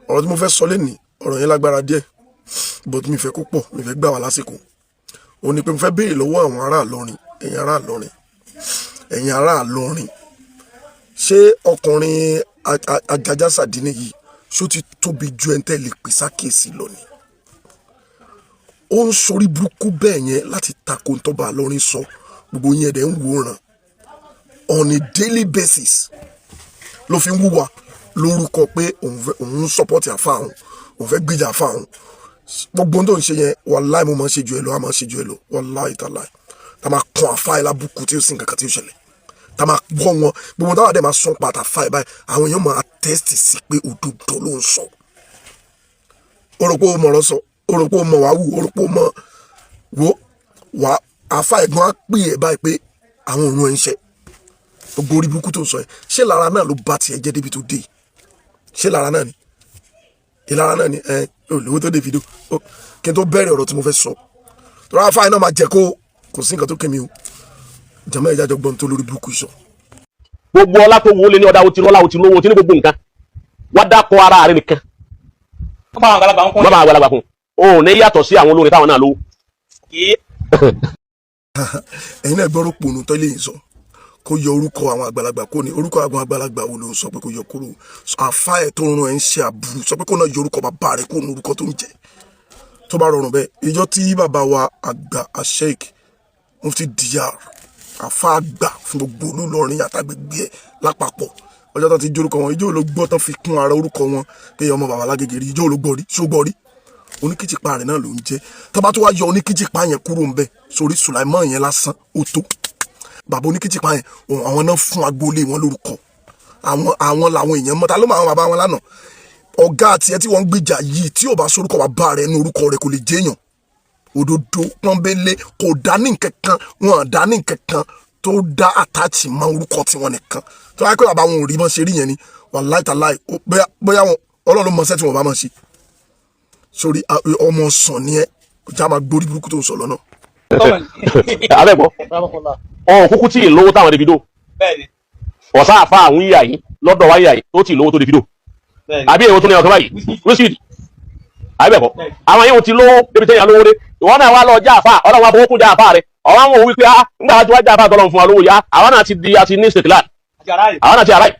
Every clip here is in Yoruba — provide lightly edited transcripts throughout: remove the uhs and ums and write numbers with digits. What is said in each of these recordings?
Ọ̀rọ̀ tí mo fẹ́ sọ lénìí, ọ̀rọ̀ yẹn lágbára díẹ̀, but mi fẹ́ kó pọ̀, mi fẹ́ gbà wá lásìkò. Òun ni pé mo fẹ́ béèrè lọ́wọ́ àwọn ará Ìlọrin, ẹ̀yin ará Ìlọrin, ẹ̀yin ará Ìlọrin, ṣé ọkùnrin Ajaja Sàdínì yìí, ṣó ti tóbi ju ẹni tẹ́ lè pè sákèsí lọ ni? Ó ń sorí burúkú bẹ́ẹ̀ yẹn láti tako ntọ́ba Ìlọrin sọ. Gbogbo yẹn dẹ̀ ń wòran on a daily basis, ló fi ń wúwa lórúkọ pé òun ń support àfa òun, òun fẹ́ gbìjà àfa òun. Gbogbo ohun tó ń ṣe yẹn, wàláì, mo máa ń ṣe ju ẹ lọ, a máa ń ṣe ju ẹ lọ. Wàláì tàláì, tá a máa kan àfa ẹ lábùkù tí ó sì nǹkan kan tí ó ṣẹlẹ̀, tá a máa gbọ́ wọn. Gbogbo táwa dẹ̀ máa sọ pàtà àfa ẹ báyìí, àwọn èèyàn máa attest sí pé òdodo ló ń sọ. O rò pé o mọ̀rọ̀ sọ, o rò pé o mọ̀ wá wù, o rò pé o mọ̀ wo wà. Àfa ẹ̀gbọ́n á pè ẹ́ báyìí pé àwọn òun ẹ̀ ń ṣe. Gbogbo orí burúkú tó ń sọ yẹn, ṣé lára náà ló bá tiẹ̀ jẹ́ débi tó dé? Ṣé lára náà ni? Ìlara náà ni ẹ olówó tó Davido. Kí n tó bẹ̀rẹ̀ ọ̀rọ̀ tí mo fẹ́ sọ, tọ́lá àfa yẹn náà máa jẹ́ kó kò sí nǹkan tó kémi o. Jàmọ́, ìjájọ́ gbọ́n tó lórí burúkú sọ. Gbogbo ọlá tó wọlé ní ọ̀dà, o ti lọ́lá, o ti lówó, o ti ní gbogbo nǹkan. Wá dákọ̀ ara rẹ nìkan. Wọ́n bá àwọn àgbàlagbà ń kún. Má bàa àgbàlagbà kún o. Ò ní yàtọ̀ sí àwọn olórin táwọn náà lówó. Kì í Ẹ̀yin náà gbọ́rọ̀ pònú tó lè sọ kó yọ orúkọ àwọn àgbàlagbà, kó ní orúkọ àwọn àgbàlagbà wo ló ń sọ pé kó yọ kúrò? Àfa ẹ̀ tó ń rán ẹ̀ ń ṣe àbúrú, sọ pé kó náà yọ orúkọ bàbá rẹ̀ kó ní orúkọ tó ń jẹ́. Tó bá rọrùn bẹ́ẹ̀, ìjọ tí bàbá wa àgbà Sheikh Mufti Diyar, àfa àgbà fún gbogbo Olúlọrin àtàgbègbè ẹ̀ lápapọ̀, ọjọ́ tó ti jórúkọ wọn, ìjọ ló gbọ́ tán fi kún ara orúkọ wọn pé ọmọ bàbá Lágége rí? Ìjọ ló gbọ́ rí? Ṣó gbọ́ rí? Oníkìjìpá rẹ̀ náà ló ń jẹ́. Tó bá tó wá yọ oníkìjìpá yẹn kúrò ń bẹ̀ sórí Sùláìmán yẹn lásán, ó tó. Bàbá oníkìjìpá yẹn, àwọn náà fún agboolé wọn lórúkọ. Àwọn làwọn èèyàn mọ́ta ló mọ àwọn bàbá wọn lánàá. Ọ̀gá àti ẹ tí wọ́n ń gbìjà yìí, tí ò bá sórúkọ bàbá rẹ̀ ní orúkọ rẹ̀, kò lè jẹ́yàn. Òdodo pọ́nbélé, kò dá ní nǹkan kan, wọn dá ní nǹkan kan tó dá àtàchì mọ́ orúkọ tiwọn nìkan. Tó wáyé pé bàbá wọn ò rí mọ́ ṣe rí yẹn ni, wàláì tàláì, bóyá wọn, Ọlọ́run mọ sẹ́ tí wọ́n bá mọ̀ ṣe sórí ọmọ sàn ni ẹ já máa gbórí burúkú tó ń sọ lọ́nà. Abẹ́gbọ́ ọ̀hún kúkú tí ì lówó táwọn Davido. Bẹ́ẹ̀ni. Ọ̀sá àfa àwọn ìyá yìí lọ́dọ̀ wáyà yìí tó tí ì lówó tó Davido. Bẹ́ẹ̀ni. Àbí èwo tó ní ọkàn báyìí, Wizkid, àbẹ̀kọ́ àwọn yìí ti lówó débi tẹ́yìn lówó dé. Ìwọ náà wá lọ já àfa, Ọlọ́run wa fowó kún já àfa rẹ. Ọ̀wọ́n àwọn òwú pé ah, ńgbà tí wá já àfa tọ́lọ́run fún wa lówó yá, àwọn náà ti di àti ní sèkìlá. Àti aráyè. Àwọn náà ti aráyè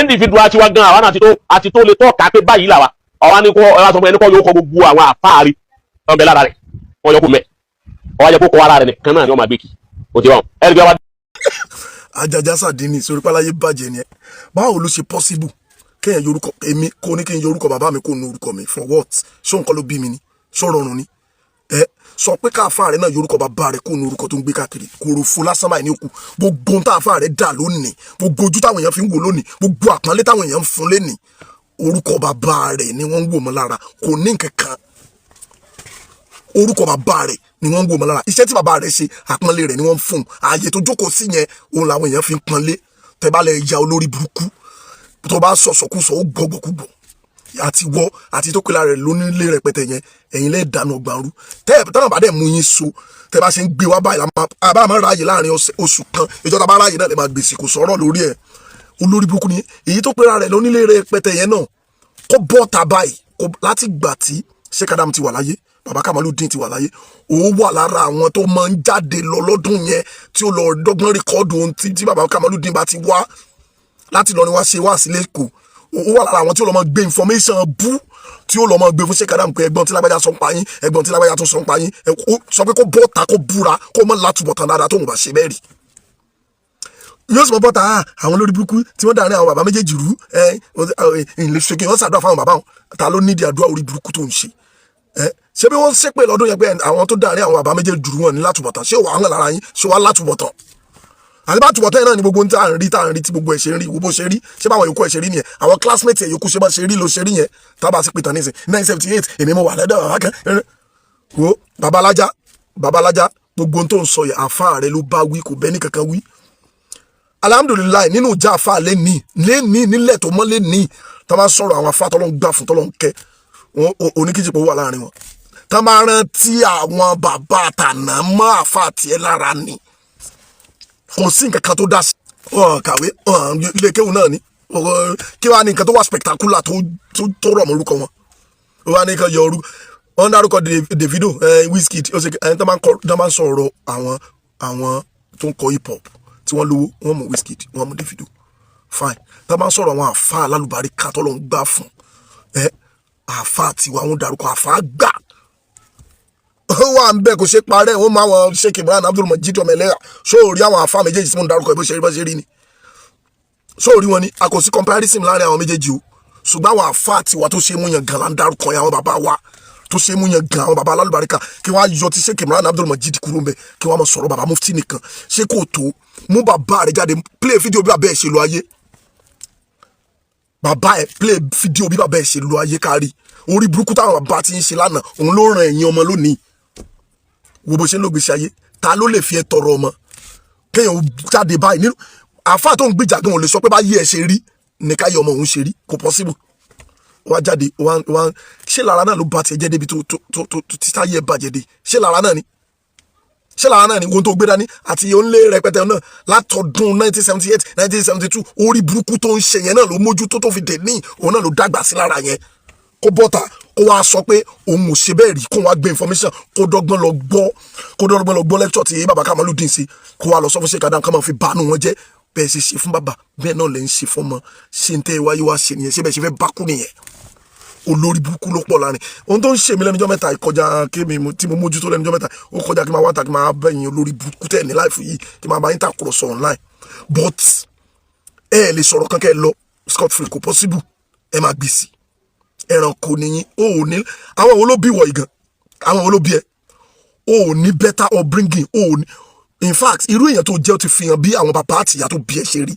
individual tiwa gan, àwọn náà ti tó àti tó lè tọ́ka pé báyìí là wa. Ọ̀wọ́n ní kó ẹ wá sọ fún ẹni kọ́ yóò kọ gbogbo àwọn àfáàrí tó ń bẹ lára rẹ̀, wọ́n yọ kó mẹ́ ọwọ́ yẹ kó kọ́ ara rẹ̀ nìkan náà ni wọ́n máa gbé kí o ti wọ́n ẹ̀rí bí wọ́n. Ajaja Sàdínì, sórí páláyé bàjẹ́ ni ẹ. Báwo ló ṣe possible kéèyàn yorúkọ èmi, kó ní kí n yorúkọ bàbá mi kó nu orúkọ mi? For what? Ṣó nǹkan ló bí mi ni? Ṣó rọrùn ni? Ẹ sọ pé káàfà rẹ náà yorúkọ bàbá rẹ kó nu orúkọ tó ń gbé káàkiri. Kòròfo lásán báyìí ní òkú. Gbogbo ohun táàfà rẹ dà lónìí, gbogbo ojú táwọn èèyàn fi ń wò lónìí, gbogbo àpọ́nlé táwọn èèyàn ń fún lénìí, orúkọ bàbá rẹ ni wọ́n ń wò mọ́ lára. Kò ní nǹkan kan, orúkọ bàbá rẹ̀ ni wọ́n ń wò mọ́ lára. Iṣẹ́ tí bàbá rẹ̀ ṣe, àpọ́nlé rẹ̀ ni wọ́n ń fún un. Ààyè tó jókòó sí yẹn, òun làwọn èèyàn fi ń pọ́nlé. Tẹ́ bá lẹ ya olórí burúkú, tó bá sọ̀sọ̀kúsọ, ó gbọ́gbọ́kúgbọ̀ àti wọ́ àti tó pèlà rẹ̀ lónílé rẹpẹtẹ yẹn. Ẹ̀yin lẹ́ẹ̀ dànù ọgbàrú tẹ́ ẹ̀ tọ́nà bá dẹ̀ mú yín so. Tẹ́ bá ṣe ń gbé wá báyìí, àbá máa ráàyè láàrin oṣù kan. Ìjọba bá ráàyè náà lè máa gbèsè, kò sọ̀rọ̀ lórí ẹ̀. Olórí burúkú ni èyí tó pèlà rẹ̀ lónílé rẹpẹtẹ yẹn náà. Kó bọ́ta báyìí láti gbà tí Sheikh Adam ti wà láyé, baba Kamaludin ti wà láyé, ó wà lára àwọn tó máa ń jáde lọ lọ́dún yẹn tí ó lọ dọ́gbọ́n record ohun tí baba Kamaludin bá ti wá láti lọ ni wá ṣe wá sílé kò. Ó wà lára àwọn tí ó lọ máa gbé information bú, tí ó lọ máa gbé fún Sheikh Adam pé ẹ̀gbọ́n tí lágbájá sọ ń pa yín, ẹ̀gbọ́n tí lágbájá tó sọ ń pa yín. Sọ pé kó bọ́ta, kó búra, kó mọ́ látúbọ̀tán dáadáa tóun bá ṣe bẹ́ẹ̀ rí. Yóò sì mọ bọ́ta. Àwọn olórí burúkú tí wọ́n dàrin àwọn bàbá méjèèjì rú ẹ ẹ ṣe kí wọ́n ṣàdúrà fáwọn bàbá wọn. Ta ló nídìí àdúrà orí burúkú tó ń ṣe ẹ? Ṣé bí wọ́n ṣépè lọ́dún yẹn pé àwọn tó dàrin àwọn bàbá méjèèjì rú wọn ní látúbọ̀tán? Ṣé wàá hàn lára yín? Ṣé wàá látúbọ̀tán? Àti bá túbọ̀tán yẹn náà ni gbogbo tá à ń rí, tá à ń rí, tí gbogbo ẹ̀ ṣe ń rí. Wo bó ṣe rí? Ṣé báwọn yòókù ẹ̀ ṣe rí nìyẹn? Àwọn classmates ẹ̀ yòókù, ṣé bá ṣe rí ló ṣe rí yẹn? Tábà sí pìtàn nísìn 978, èmi mo wà lẹ́dọ̀ bàbá kan. Wo babalájá, babalájá, gbogbo ohun tó ń sọ yẹn, àfa rẹ ló bá wí, kò bẹ́ẹ̀ ní kankan wí. Alhamdulillahi, nínú ìjà àfa lẹ́ni lẹ́ni nílẹ̀ tó mọ́ lẹ́ni, tá bá sọ̀rọ̀ àwọn afá tọ́lọ́ ń gbà fún, tọ́lọ́ ń kẹ́, oníkìjìpọ̀ wà láàrin wọn. Tá bá rántí àwọn bàbá àtànà mọ́ àfa tiẹ̀ lára ni, kò sí nǹkan kan tó dá sí. Wọn kàwé, wọn ilé kéwù náà ni. Ọ̀rọ̀ kí wàá ní nǹkan tó wà spectacular tó rọ̀ mọ́ orúkọ wọn? Ó wá ní kan yọ orúkọ wọn, dárúkọ Davido, Wizkid. Ó ṣe ẹni tó máa ń kọ, tó máa ń sọ̀rọ̀ àwọn tó ń kọ hip hop tí wọ́n lówó, wọ́n mú Wizkid, wọ́n mú Davido, fine. Tó máa ń sọ̀rọ̀ àwọn àfa alálùbáríkà tó ló ń gbà fún ẹ, àfa tiwa, wọn dárúkọ àfa gbà, ó wà ń bẹ, kò ṣe parẹ́. Wọ́n máa wọn Sheikh Imran Abdul Majid ọmọ ẹlẹ́yà sóòrí. Àwọn àfa méjèèjì tí wọ́n ń dárúkọ, bó ṣe rí, bó ṣe rí ni sóòrí wọn ni. A kò sí comparison láàrin àwọn méjèèjì o, ṣùgbọ́n àwọn àfa tiwa tó ṣe mú yàn gan la ń dárúkọ yẹn, àwọn bàbá wa tó ṣe mú yàn gan, àwọn bàbá alálùbáríkà. Kí wọ́n á yọ ti Sheikh Imran Abdul Majid kúrò ń bẹ, kí wọ́n á máa sọ̀rọ̀ bàbá mufti nìkan, ṣé kò tó? Mú bàbá rẹ̀ jáde, play fídíò bí bàbá ẹ̀ ṣe lo ayé. Bàbá ẹ̀, play fídíò bí bàbá ẹ̀ ṣe lo ayé, kárí orí burúkú táwọn bàbá ti ń ṣe lánàá, òun ló ràn ẹ̀yin ọmọ lónìí. Wo bó ṣe ń lò gbèsè ayé. Ta ló lè fi ẹ tọrọ ọmọ? Kéèyàn ó jáde báyìí nínú àáfàá tó ń gbìjà gan ò lè sọ pé báyìí ẹ ṣe rí ní káyé ọmọ òun ṣe rí. Kò possible. Wá jáde, wá wá. Ṣé lára náà ló bá tiẹ̀ jẹ́ débi tó tí táyé ẹ bàjẹ́ dé? Ṣé lára náà ni? Ṣé lára náà ni? Ohun tó gbé dání àti òǹlé rẹpẹtẹ náà látọdún 1978, 1972, orí burúkú tó ń ṣe yẹn náà ló mójútó tó fi dè ní òun náà ló dàgbà sí lára yẹn. Kó bọ́ta, kó wá sọ pé òun ò ṣe bẹ́ẹ̀ rí, kó wá gbé information, kó dọ́gbọ́n lọ gbọ́, kó dọ́gbọ́n lọ gbọ́ lecture tí bàbá Kamaludin ṣe, kó wá lọ sọ fún Sheikh Adam, ká máa fi bánú wọn jẹ́. Bẹ́ẹ̀ ṣe ṣe fún bàbá, bẹ́ẹ̀ náà lẹ́ ń ṣe fún ọmọ. Ṣe ń tẹ́ wáyé wá ṣe nìyẹn? Ṣé bẹ́ẹ̀ ṣe fẹ́ bá kú nìyẹn? Olórí burúkú ló pọ̀ láàrin. Ohun tó ń ṣe mí lẹ́nujọ́ mẹ́ta ìkọjá kí mi tí mo mójútó lẹ́nujọ́ mẹ́ta, ó kọjá kí n máa wá ta, kí n máa bẹ̀yìn olórí burúkú tẹ̀ ní life yìí, kí n máa bá yín tàkùrọ̀sọ online. But ẹ lè sọ̀rọ̀ kankan, ẹ lọ scot free, kò possible. Ẹ máa gbèsè ẹranko nìyí. Ó ò ní, àwọn wo ló bí wọ̀ ìgàn? Àwọn wo ló bí ẹ? Ó ò ní better upbringing, ó ò ní. In fact, irú èèyàn tó jẹ́, ó ti fi hàn bí àwọn bàbá àtìyá tó bí ẹ ṣe rí.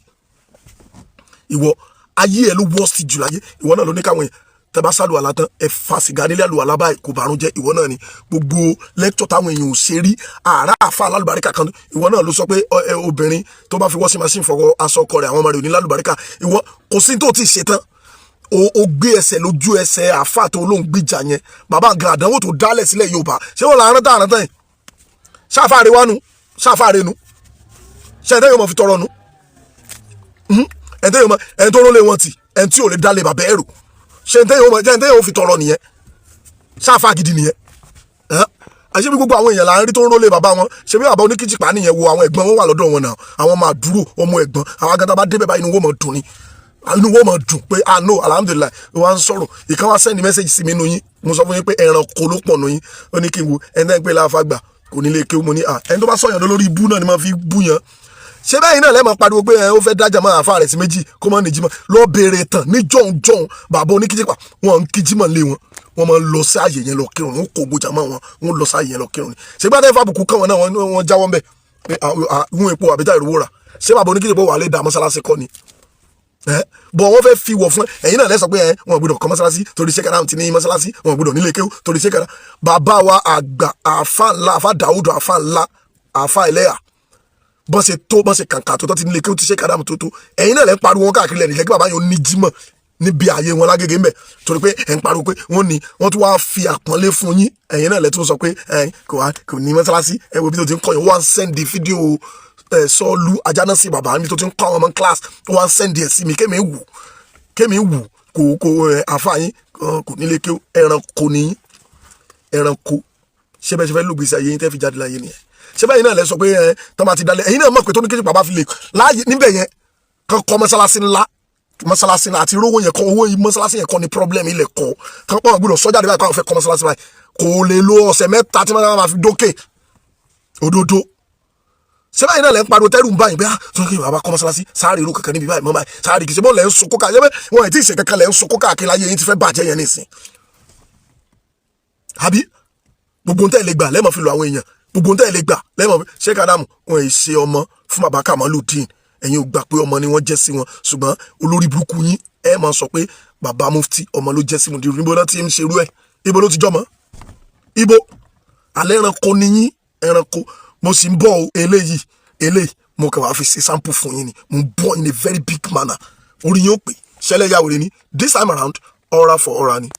Ìwọ, ayé ẹ ló worst jù láyé. Ìwọ náà ló ní káwọn èèyàn tẹ bá sálù àlá tán, ẹ fa sìgá nílé àlùwàlá báyìí, kò bàrún jẹ. Ìwọ náà ni gbogbo lecture táwọn èèyàn ò ṣe rí àrà àfa alálùbáríkà kan. Ìwọ náà ló sọ pé obìnrin tó bá fi washing machine fọwọ́ aṣọ ọkọ rẹ̀, àwọn ọmọ rẹ̀ ò ní lálùbáríkà. Ìwọ, kò sí tó ti ṣe tán, o gbé ẹsẹ̀ lójú ẹsẹ̀ àfa tó ló ń gbìjà yẹn. Bàbá nǹkan àdánwò tó dálẹ̀ sílẹ̀ Yorùbá, ṣé wọn là ń rántá àrántá yẹn? Ṣáfàárẹ̀ wánu, ṣáfàárẹ̀ nu, ṣe ẹ̀ńtẹ́ yóò mọ̀ fi tọrọ nu, ẹ̀ńtẹ́ yóò mọ̀, ẹ̀ń tó rólé wọn tì, ẹ̀ń tí ò lè dálé bàbá ẹ̀rù, ṣe ẹ̀ńtẹ́ yóò mọ̀, ṣe ẹ̀ńtẹ́ yóò fi tọrọ nìyẹn? Ṣáfà gidi nìyẹn? Àṣé bí gbogbo àwọn èèyàn là ń rí tó ń rólé bàbá wọn? Ṣe bí bàbá oníkìjìpá nìyẹn? Wo àwọn ẹ̀gbọ́n wọn wà lọ́dọ̀ wọn náà, àwọn máa dúró ọmọ ẹ̀gbọ́n. Àwọn agata bá débẹ̀ báyìí, inú wọn mọ̀ dùn ni, inú wọn mọ̀ dùn pé, ah no, alhamdulillahi. Wọn sọ̀rọ̀ ìkan wá send message sí mi nù yín. Mo sọ fún yín pé ẹranko ló pọ̀ nù yín. Ó ní kí n wo ẹni tẹ́ ń pè láfa gbà, kò ní lè kéwú. Mo ní à, ẹni tó bá sọ̀yàn lórí ibú náà ni mo fi bú yàn. Ṣé báyìí náà lẹ́mọ̀ pariwo pé ẹ ó fẹ́ dájà máa àfa rẹ̀ sí méjì, kó mọ́ nìjímọ̀ lọ béèrè tán ní jọ̀hún-jọ̀hún. Bàbá oníkíjìpá, wọn ń kíjímọ̀ lé wọn, wọn máa ń lọ sí àyè yẹn lọ kírun. Wọn kò gbójà mọ́ wọn, wọn lọ sí àyè yẹn lọ kírun ni. Ṣé gbádẹ́ fàbùkù kàn wọn náà, wọn jáwọ́ ńbẹ̀ pé àwọn epo àbíta ìrówó rà. Ṣé bàbá oníkíjìpá wà lè dá mọ́sálásí kọ́ ni ẹ bọ̀? Wọ́n fẹ́ fi wọ̀ fún ẹ̀yin náà lẹ́sọ̀ pé ẹ wọn gbọ́dọ̀ kọ́ mọ́sálásí torí ṣẹ́kàrà ti ní mọ́sálásí, wọn gbọ́dọ̀ nílé kéwú torí ṣẹ́kàrà. Bàbá wa àgbà, àfa ńlá, àfa Dàúdù, àfa ńlá, àfa ẹlẹ́yà, bọ́n ṣe tó, bọ́n ṣe kàǹkà tó ti nílé kéwú ti ṣẹ́kàrà tó ẹ̀yin náà lẹ́ ń pariwo wọn káàkiri lẹ́nu. Ìjẹ́ kí bàbá yẹn ó ní jímọ̀ níbi ààyè wọn lágége ńbẹ, torí pé ẹ̀ ń pariwo pé wọ́n ní wọ́n tún wáá fi àpọ́nlé fún yín. Ẹ̀yin náà lẹ́ tún sọ pé ẹ̀ kò wá kò ní mọ́sálásí. Ẹ wo bí tó ti ń kọ́ yẹn, wọ́n á send fídíò ẹ̀ sọ́ọ́lù ajánásí bàbá mi tó ti ń kọ́ àwọn ọmọ class, wọ́n á send ẹ̀ sí mi, kémi wù, kémi wù. Kò ẹ̀ àfààyín kò nílé kí. Ẹranko ní ẹranko. Ṣé bẹ́ẹ̀ ṣe fẹ́ lùgbèsè ayé yín tẹ́ fi jáde láyé nìyẹn? Ṣé bẹ́ẹ̀ náà lẹ sọ pé ẹ tọ́ máa ti dalẹ̀? Ẹ̀yin náà mọ̀ pé tó ní kéjì bàbá fi lè láàyè níbẹ̀ yẹn kan kọ́ mọ́sálásí ńlá, mọ́sálásí ńlá àti rówó yẹn kọ́, owó mọ́sálásí yẹn kọ́ ni problem. Ilẹ̀ kọ́ kan pọ́n gbọ́dọ̀ sọ́jà dé báyìí káwọn fẹ́ kọ́ mọ́sálásí báyìí, kò lè lo ọ̀sẹ̀ 3 tí wọ́n máa fi dókè òdodo. Ṣé báyìí náà lẹ́ ń pariwo tẹ́rù ń báyìí pé ah, tó kí bàbá kọ́ mọ́sálásí sáárì irú kankan níbi báyìí mọ́ báyìí sáárì kìí ṣe bọ́ lẹ́ ń sunkún káàkiri? Wọ́n ẹ̀ tí ì ṣe kankan, lẹ́ ń sunkún káàkiri láyé yín ti fẹ́ bàjẹ́ yẹn nísìn. Àbí gbogbo ntẹ́ lè gbà lẹ́mọ̀ fi lọ àwọn èèyàn, gbogbo ntẹ́ lè gbà lẹ́mọ̀ fi ṣé kádàmù wọn ì ṣe ọmọ fún bàbá Kamaludin. Ẹ̀yin ò gbà pé ọmọ ni wọ́n jẹ́ sí wọn, ṣùgbọ́n olórí burúkú yín, ẹ máa sọ pé bàbá mufti ọmọ ló jẹ́ sí Mudiru. Níbo náà ti ń ṣerú ẹ̀? Ibo ló ti jọmọ? Ibo alẹ́? Ẹranko ni yín, ẹranko. Mo sì ń bọ̀ o. Eléyìí mo kàn wá fi ṣe sample fún yín ni. Mo ń bọ̀ in a very big manner. Orí yín ó pè ṣẹlẹ̀ yàwó rẹ ni. This time around, aura for aura ni.